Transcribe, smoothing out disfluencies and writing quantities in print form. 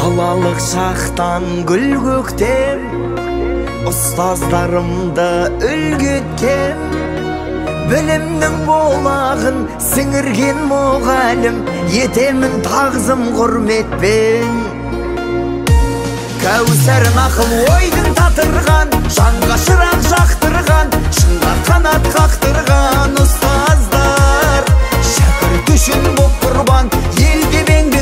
Балалық шақтан гүл көктем, ұстаздарымды үлгі еткем. Білімнің болағын сіңірген мұғалім, етемін тағзым құрметпен. Кәусәрін ақыл ойдың татырған, жанға шырақ жақтырған, шыңға қанат қақтырған ұстаздар. Шәкірт үшін боп құрбан, ел деп еңбек